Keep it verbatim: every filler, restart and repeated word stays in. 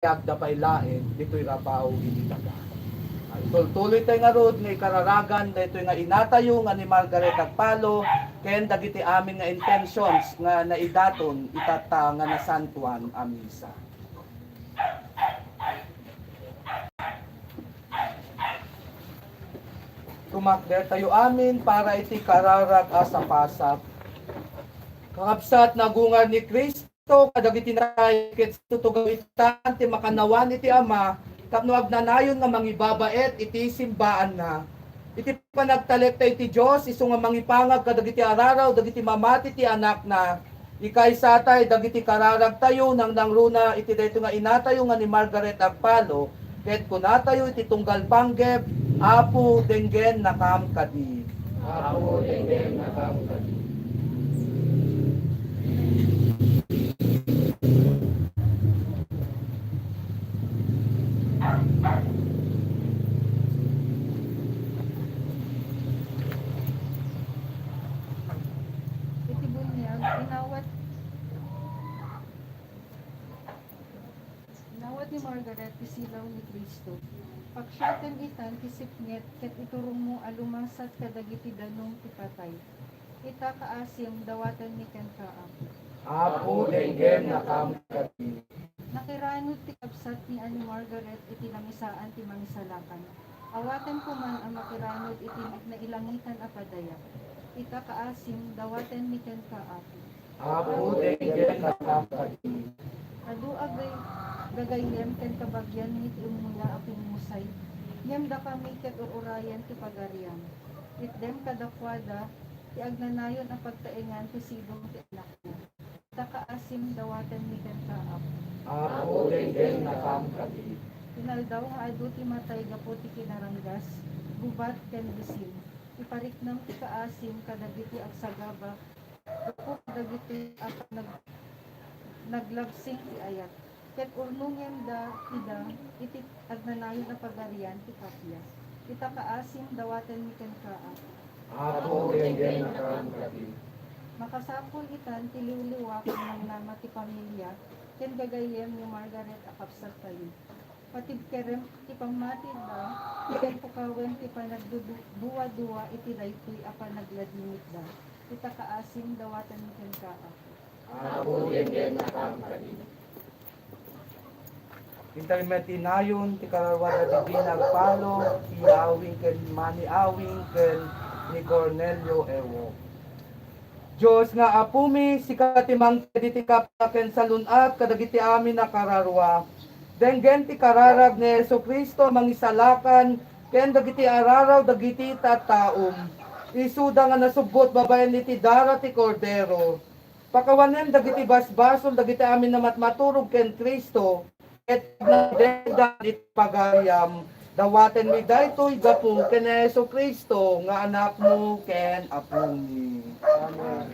agda pay laeng ditoy rabaw iti daga. Itultuloy tayo ngarud nga ikararagan daytoy nga inatayo nga ni Margaret Agpalo ken dagiti amin nga intentions nga naidaton itatta nga nasantoan a misa. Tumakder tayo amin para iti kararag a sapasap. Kakabsat, nagungar ni Cristo kadagiti natay ket tutugaw itan ti makannawan iti Ama tapno agnanayon nga mangibabaet iti simbaanna. Iti panagtalekta iti Dios, isu nga mangipangag kadagiti araraw dagiti mamati ti Anakna, ikaysatay dagiti kararagtayo nangnangruna iti daytoy nga inatayo nga ni Margaret Agpalo, ket kunatayo iti tunggal panggep, "Apo, denggennakam kadi." Apo, denggennakam kadi. Iti buniag, inawat, inawat ni Margaret ti silaw ni Cristo. Paksiatem itan ti sipnget ket iturongmo a lumasat kadagiti danum ti patay. Ita, kaasim, dawatenmi kenka, Apo. Apo, denggennakam kadi. Nakiranod ti kabsat ni Ani Margaret iti langisaan ti Mangisalakan. Awaten koma a makiranod iti nailangitan a padaya. Ita, kaasim, dawatenmi kenka, Apo. Apo, denggennakam kadi. Adu a gay-, gagayyem ken kabagianmi ti umuna a pimmusay, ngem dakami ket ur-urayen ti pagariam. Itdem kadakuada ti agnanayon a pagtaengan ti sidong ti Anakmo. Ta kaasim, dawatenmi kenka, Apo. Apo, denggennakam kadi. Inaldaw nga adu ti matay gapu ti kinaranggas, gubat, ken bisin. Ipariknam ti kaasim kadagiti agsagaba gapu kadagiti a panag-, naglabsing ti ayat, ket urnongemda ida iti agnanayon a pagarian ti kappia. Ita, kaasim, dawatenmi kenka, Apo. Apo, denggennakam kadi. Makasapul itan ti liwliwa ken namnama ti pamilia ken gagayyem ni Margaret a kabsattayo. Patibkerem ti pammatida, ken pukawen ti panagdudu-, duadua iti daytoy a panagladingitda. Ita, kaasim, dawatenmi kenka, Apo. Apo, denggennakam kadi. Intay met ti nayon ti kararuada dagiti nagpalo, Pia Awing ken Mani Awing ken ni Cornelio Ewo. Dios nga Apomi, sika ti mangted iti kappia ken salun-at kadagiti amin a kararua. Denggen ti kararag ni Jesu-Cristo a Mangisalakan ken dagiti araraw dagiti tattaom. Isuda nga nasubbot babaen iti dara ti Kordero. Pakawanem dagiti basbasol dagiti amin a matmaturog ken Cristo, ket agnaedda iti pagariam. Dawatenmi daytoy gapu ken ni Jesu-Cristo nga Anakmo ken Apomi. Amen.